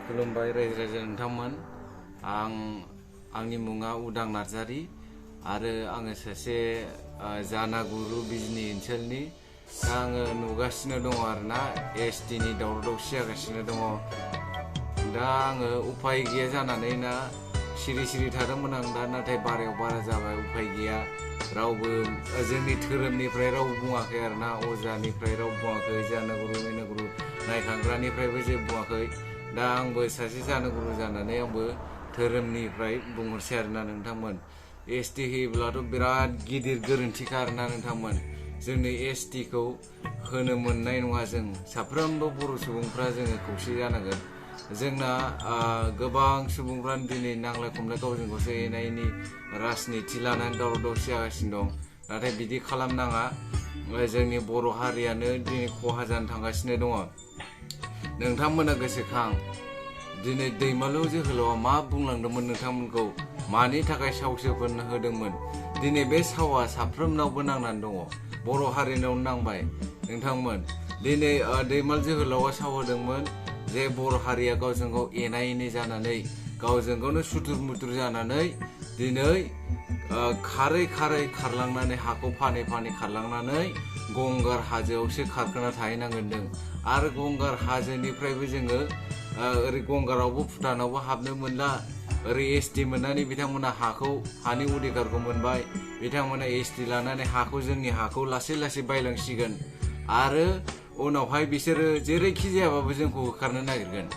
खुलुमबाय रायजो नोंथांमोन आंनि मुङा उदां नार्जारि आरो आङो सासे जाना गुरु बिजनि ओनसोलनि दा आङो नुगासिनो दङ आरोना एसटि नि दावराव दावसि जागासिनो दङ दा आङो उफाय गैया जानानै ना सिरि सिरि थादोंमोन आं दा नाथाय बारायाव बारा जाबाय उफाय गैया रावबो जोंनि धोरोमनिफ्राय रावबो बुङाखै आरोना अजानिफ्राय रावबो बुङाखै जाना गुरु मेना गुरु नायखांग्रानिफ्रायबो जेबो बुङाखै दा आंबो सासे जाना गुरु जानानै आंबो धोरोमनिफ्राय बुंहरसै आरोना नोंथांमोन एसटि होयोब्लाथ' बिराद गिदिर गोरोन्थिखा आरोना नोंथांमोन जोंनि एसटि खौ होनो मोननाय नङा जों साफ्रोमबो बर' सुबुंफ्रा जोङो खौसे जानांगोन जोंना गोबां सुबुंफ्रानो दिनै नांलाय खमलाय गावजों गावसो एनायनि राजनिति लानानै दावराव दावसि जागासिनो दं नाथाय बिदि खालामनाङा जोंनि बर' हारियानो दिनै खहा जानो थांगासिनो दङ नोंथांमोना गोसोखां दिनै दैमालु जोहोलावा मा बुंलांदोंमोन नोंथांमोनखौ मानि थाखाय सावसोफोरनो होदोंमोन दिनै बे सावा साफ्रोमनावबो नांनानै दङ बर' हारिनावनो नांबाय नोंथांमोन दिनै दैमालु जोहोलावा साव होदोंमोन जे बर' हारिया गावजों गाव एना एनि जानानै गावजों गावनो सुथुर मुथुर जानानै दिनै खारै खारै खारलांनानै हाखौ फानै फानै खारलांनानै गंगार हाजोआवसो खारखोना थाहैनांगोन आरो गंगार हाजोनिफ्रायबो जोङो ओरै गंगारावबो भुटानावबो हाबनो मोनला ओरै एसटि मोननानै बिथांमोना हाखौ हानि अधिकारखौ मोनबाय बिथांमोना एसटि लानानै हाखौ जोंनि हाखौ लासै लासै बायलांसिगोन आरो उनावहाय बिसोरो जेरैखि जायाबाबो जोंखौ होखारनो नागिरगोन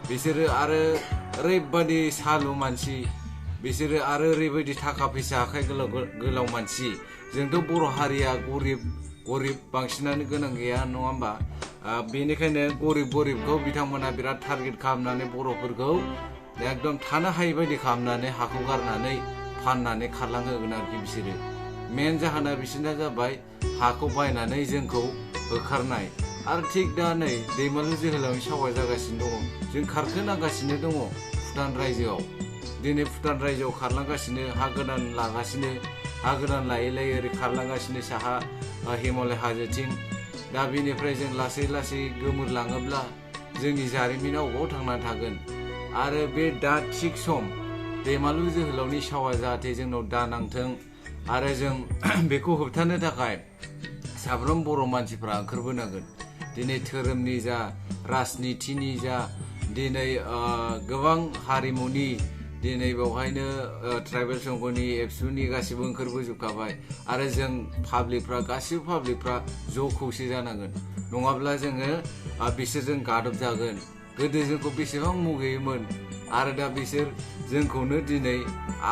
बिसोरो आरो ओरैबायदि सालु मानसि बिसोरो आरो ओरैबायदि थाखा फैसा आखाइ गोलाव मानसि जोंथ' बर' हारिया गरिब बांसिनानो गोनां गैया नङा होमबा बेनिखायनो गरिबखौ बिथांमोना बिराद टारगेट खालामनानै बर'फोरखौ एकदम थानो हायै बायदि खालामनानै हाखौ गारनानै फाननानै खारलांहोगोन आरोखि बिसोरो मेन जाहोना बिसोरना जाबाय हाखौ बायनानै जोंखौ होखारनाय आरो थिग दा नै दैमालु जोहोलावनि सावा जागासिनो दङ जों खारखोनांगासिनो दङ भुटान रायजोआव दिनै भुटान रायजोआव खारलांगासिनो हा गोदान लागासिनो हा गोदान लायै लायै ओरै खारलांगासिनो साहा हिमालय हाजोथिं दा बेनिफ्राय जों लासै लासै गोमोरलाङोब्ला जोंनि जारिमिना अबाव थांनानै थागोन आरो बे दा थिग सम दैमालु जोहोलावनि सावा जाहाथे जोंनाव दा नांथों आरो जों बेखौ होबथानो थाखाय साफ्रोम बर' मानसिफ्रा ओंखारबोनांगोन दिनै धोरोमनि जा राजनितिनि जा दिनै गोबां हारिमुनि दिनै बेवहायनो ट्राइबेल संघनि एबसुनि गासिबो ओंखारबोजोबखाबाय आरो जों गासिबो पाब्लिकफ्रा ज' खौसे जानांगोन नङाब्ला जोङो बिसोरजों गादब जागोन गोदो जोंखौ बेसेबां मुगैयोमोन आरो दा बिसोर जोंखौनो दिनै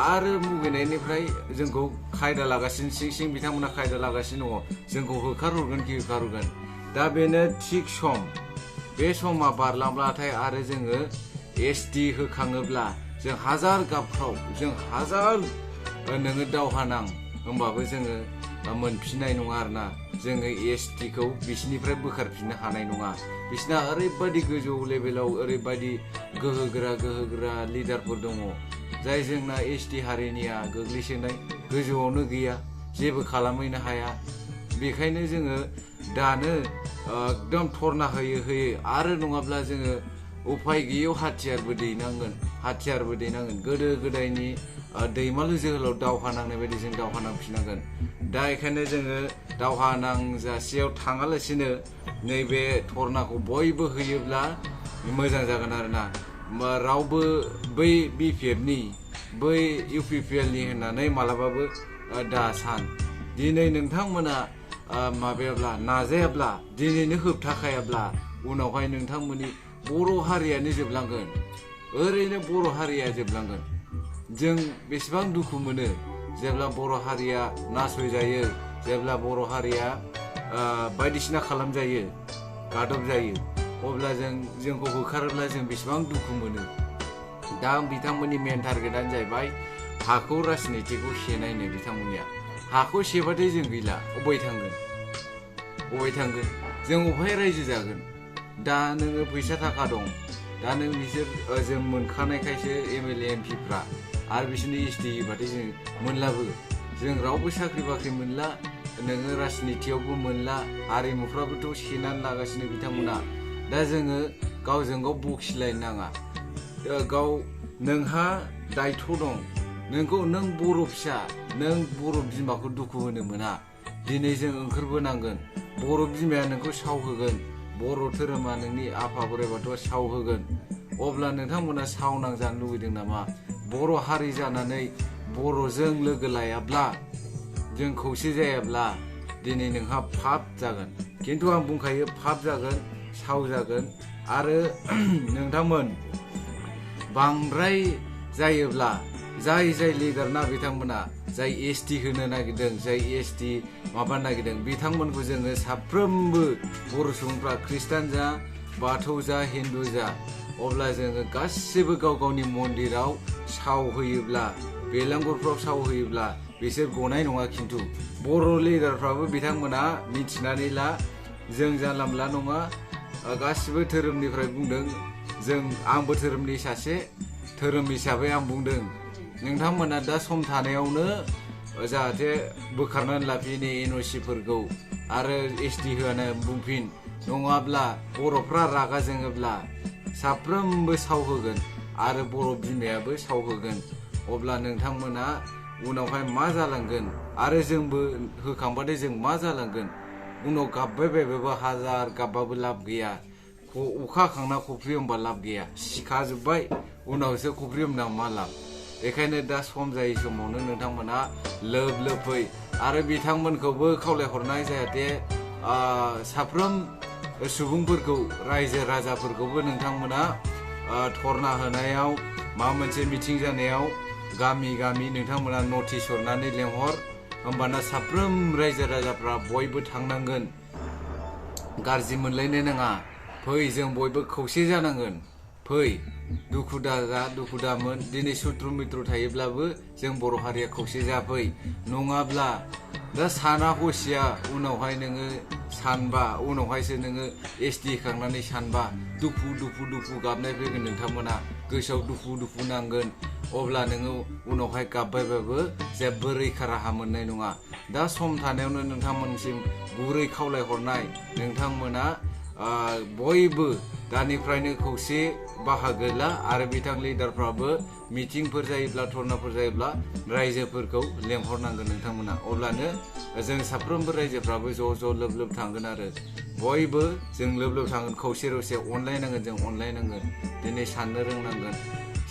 आरो मुगैनायनिफ्राय जोंखौ खायदा लागासिनो सिं बिथांमोना खायदा लागासिनो दङ जोंखौ होखारहरगोन कि होखारहरगोन दा बेनो थिग सम बे समा बारलांब्लाथाय आरो जोङो एसटि होखाङोब्ला जों हाजार गाबफ्राव जों हाजार नोङो दावहा नां होमबाबो जोङो मोनफिननाय नङा आरोना जोङो एसटि खौ बिसिनिफ्राय बोखारफिननो हानाय नङा बिसिना ओरैबायदि गोजौ लेभेलाव ओरैबायदि गोहोगोरा लिडारफोर दङ जाय जोंना एसटि हारिनिया गोग्लैसोनाय गोजौआवनो गैया जेबो खालामहैनो हाया बेखायनो जोङो दानो एकदम थरना होयै आरो नङाब्ला जोङो उफाय गैयैयाव हाथियारबो दैनांगोन गोदो गोदायनि दैमालु जोहोलाव दावहा नांनाय बायदि जों दावहा नांफिननांगोन दा बेखायनो जोङो दावहा नांजासेयाव थाङालासिनो नैबे थरनाखौ बयबो होयोब्ला मोजां जागोन आरोना रावबो बै बिपिएफनि बै इउपिपिएलनि होननानै मालाबाबो दा सान दिनै नोंथांमोना माबायाब्ला नाजायाब्ला दिनैनो होबथाखायाब्ला उनावहाय नोंथांमोननि बर' हारियानो जोबलांगोन ओरैनो बर' हारिया जोबलांगोन जों बेसेबां दुखु मोनो जेब्ला बर' हारिया नासयजायो जेब्ला बर' हारिया बायदिसिना खालामजायो गादब जायो अब्ला जोंखौ होखारोब्ला जों बेसेबां दुखु मोनो दा बिथांमोननि मेन टारगेटानो जाहैबाय हाखौ राजनितिखौ सेनायनो बिथांमोननिया हाखौ सेबाथाय जों गैला अबाय थांगोन जों अबाय रायजो जागोन दा नोङो फैसा थाखा दं दा नों बिसोर जों मोनखानायखायसो एमएलए एमपिफ्रा आरो बिसोरनि एसटि होबाथाय जों मोनलाबो जों रावबो साख्रि बाख्रि मोनला नोङो राजनितियावबो मोनला हारिमुफ्राबोथ' सेनानै लागासिनो बिथांमोना दा जोङो गावजों गाव बखिलायनो नाङा गाव नोंहा दायथ' दं नोंखौ नों बर' फिसा नों बर' बिमाखौ दुखु होनो मोना दिनै जों ओंखारबोनांगोन बर' बिमाया नोंखौ सावहोगोन बर' धोरोमा नोंनि आफा बोराइ बाथौआ सावहोगोन अब्ला नोंथांमोना सावनांजानो लुबैदों नामा बर' हारि जानानै बर'जों लोगो लायाब्ला जों खौसे जायाब्ला दिनै नोंहा पाप जागोन खिन्थु आं बुंखायो पाप जागोन साव जागोन आरो नोंथांमोन बांद्राय जायोब्ला जाय लिडार ना बिथांमोना जाय एसटि होनो नागिरदों जाय एसटि माबा नागिरदों बिथांमोनखौ जोङो साफ्रोमबो बर' सुबुंफ्रा ख्रिस्टान जा बाथौ जा हिन्दु जा अब्ला जोङो गासिबो गाव गावनि मन्दिराव सावहोयोब्ला बेलांगुरफ्राव सावहोयोब्ला बिसोर गनाय नङा खिन्थु बर' लिडारफ्राबो बिथांमोना मिथिनानै ला जों जानला मोनला नङा गासिबो धोरोमनिफ्राय बुंदों जों आंबो धोरोमनि सासे धोरोम हिसाबै आं बुंदों नोंथांमोना दा सम थानायावनो जाहाथे बोखारनानै लाफिनो एनअसिफोरखौ आरो एसटि होनो बुंफिन नङाब्ला बर'फ्रा रागा जोङोब्ला साफ्रोमबो सावहोगोन आरो बर' बिमायाबो सावहोगोन अब्ला नोंथांमोना उनावहाय मा जालांगोन आरो जोंबो होखांबाथाय जों मा जालांगोन उनाव गाबबाय बायबाबो हाजार गाबबाबो लाब गैया अखा हाखांना खफ्रि हमबा लाब गैया सिखाजोब्बाय उनावसो खफ्रि हमना मा लाब बेखायनो दा सम जायै समावनो नोंथांमोना लोब फै आरो बिथांमोनखौबो खावलायहरनाय जाहाथे साफ्रोम सुबुंफोरखौ रायजो राजाफोरखौबो नोंथांमोना धरना होनायाव माबा मोनसे मिटिं जानायाव गामि नोंथांमोना नटिस हरनानै लेंहर होमबाना साफ्रोम रायजो राजाफ्रा बयबो थांनांगोन गाज्रि मोनलायनो नाङा फै जों बयबो खौसे जानांगोन फै दुखु दामोन दिनै सुथ्रु मित्रु थायोब्लाबो जों बर' हारिया खौसे जाफै नङाब्ला दा साना हसिया उनावहाय नोङो सानबा उनावहायसो नोङो एसटि होखांनानै सानबा दुखु गाबनाय फैगोन नोंथांमोना गोसोआव दुखु नांगोन अब्ला नोङो उनावहाय गाबबायबाबो जेबो रैखा राहा मोननाय नङा दा सम थानायावनो नोंथांमोनसिम गुरै खावलायहरनाय नोंथांमोना बयबो दानिफ्रायनो खौसे बाहागो ला आरो बिथां लिडारफ्राबो मिटिंफोर जायोब्ला धरनाफोर जायोब्ला रायजोफोरखौ लेंहरनांगोन नोंथांमोना अब्लानो जों साफ्रोमबो रायजोफ्राबो ज' लोब थांगोन आरो बयबो जों लोब थांगोन खौसे अनलायनांगोन जों अनलायनांगोन दिनै साननो रोंनांगोन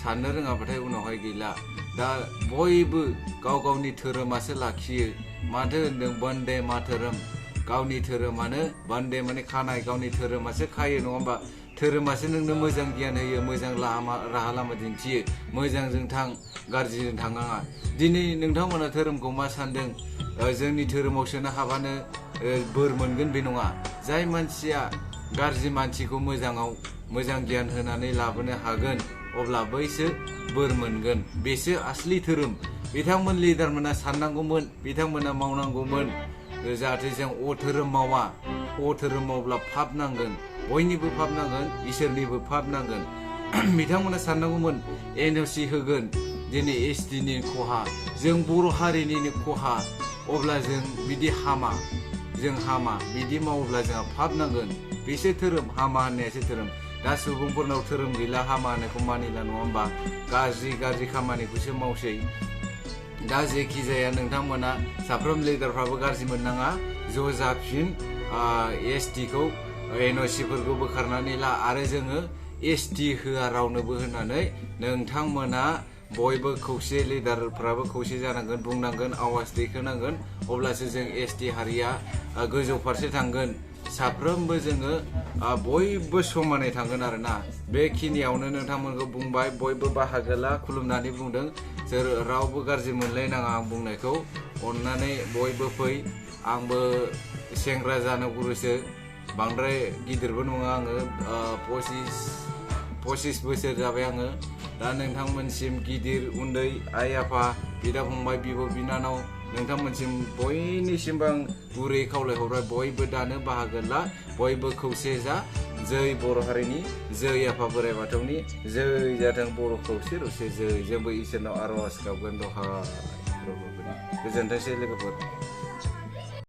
साननो रोङाबाथाय उनावहाय गैला दा बयबो गाव गावनि धोरोमासो लाखियो माथो होनदों बन्दे मातरम गावनि धोरोमानो बन्दे माने खानाय गावनि धोरोमासो खायो नङा होमबा धोरोमासो नोंनो मोजां गियान होयो मोजां राहा लामा दिन्थियो मोजांजों थां गाज्रिजों थांनाङा दिनै नोंथांमोना धोरोमखौ मा सानदों जोंनि धोरोमाव सोनो हाबानो बोर मोनगोन बे नङा जाय मानसिया गाज्रि मानसिखौ मोजां गियान होनानै लाबोनो हागोन अब्ला बैसो बोर मोनगोन बेसो आसलि धोरोम बिथांमोन लिडारमोना साननांगौमोन बिथांमोना मावनांगौमोन जाहाथे जों धोरोम मावा धोरोम मावब्ला पाप नांगोन बयनिबो पाप नांगोन इसोरनिबो पाप नांगोन बिथांमोना साननांगौमोन एनअसि होगोन दिनै एसटिनि खहा जों बर' हारिनिनो खहा अब्ला जों बिदि हामा बिदि मावोब्ला जोंहा पाप नांगोन बेसो धोरोम हामा होननायासो धोरोम दा सुबुंफोरनाव धोरोम गैला हामा होननायखौ मानिला नङा होमबा गाज्रि खामानिखौसो मावसै दा जेखि जाया नोंथांमोना साफ्रोम लिडारफ्राबो गाज्रि मोननाङा ज' जाफिन एसटिखौ एनअसिफोरखौ बोखारनानै ला आरो जोङो एसटि होआ रावनोबो होननानै नोंथांमोना बयबो खौसे लिडारफ्राबो खौसे जानांगोन बुंनांगोन आवाज दैखोनांगोन अब्लासो जों एसटि हारिया गोजौ फारसे थांगोन साफ्रोमबो जोङो बयबो समानै थांगोन आरोना बेखिनियावनो नोंथांमोनखौ बुंबाय बयबो बाहागो ला खुलुमनानै बुंदों सोर रावबो गाज्रि मोनलायनाङा आं बुंनायखौ अननानै बयबो फै आंबो सेंग्रा जानांगुरुसो बांद्राय गिदिरबो नङा आङो 25 बोसोर जाबाय आङो दा नोंथांमोनसिम गिदिर उन्दै आइ आफा बिदा फंबाय बिब' बिनानाव नोंथांमोनसिम बयनिसिमबो आं गुरै खावलायहरबाय बयबो दानो बाहागो ला बयबो खौसे जा जै बर' हारिनि जै आफा बोराइ बाथौनि जै जाथों बर' खौसे रसे जै जोंबो इसोरनाव आर'ज गाबगोन दहाय गोजोनथोंसै लोगोफोर